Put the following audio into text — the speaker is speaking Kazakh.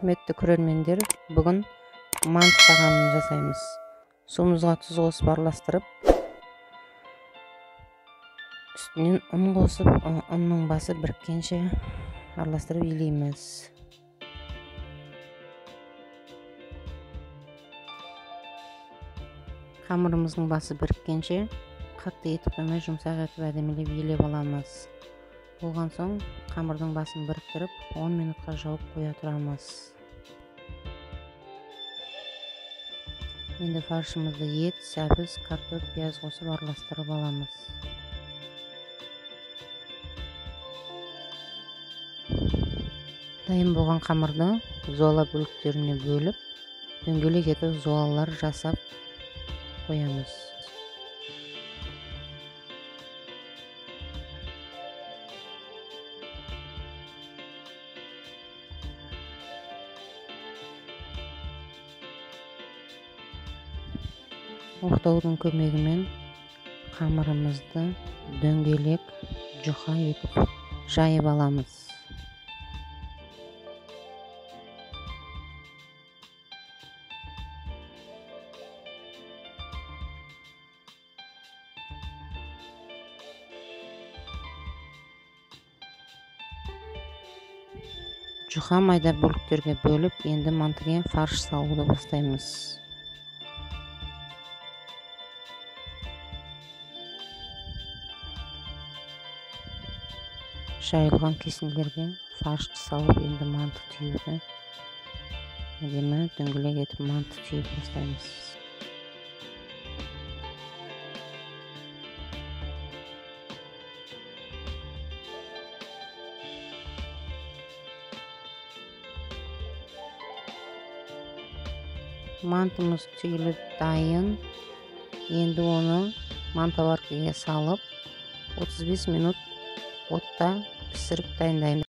Құрметті көрермендер, бүгін манты тағамын жасаймыз. Суымызға тұз қосып араластырып, үстінен ұн қосып, ұнның басы біріккенше араластырып илейміз. Қамырымыздың басы біріккенше қатты етіп қоймай, жұмсақ етіп әдемілеп илеп аламыз. Болған соң қамырдың басын біріктіріп 10 минутқа жауып қоя тұрамыз. Енді фаршымызды ет, сәбіз, картоп, пияз қосып араластырып аламыз. Дайын болған қамырды зуала бөліктеріне бөліп, дөңгелек етіп зуалалар жасап қоямыз. Оқтаудың көмегімен қамырымызды дөңгелек жұқа етіп жайып аламыз. Жұқа майда бөліктерге бөліп, енді мантыге фарш салуды бастаймыз. Жайылған кесінділерге фаршты салып, енді манты түюді әдемі дөңгелек етіп манты түйіп бастаймыз. Мантымыз түйіліп дайын. Енді оны мантоваркаға салып 35 минут отта пісіріп дайындаймыз.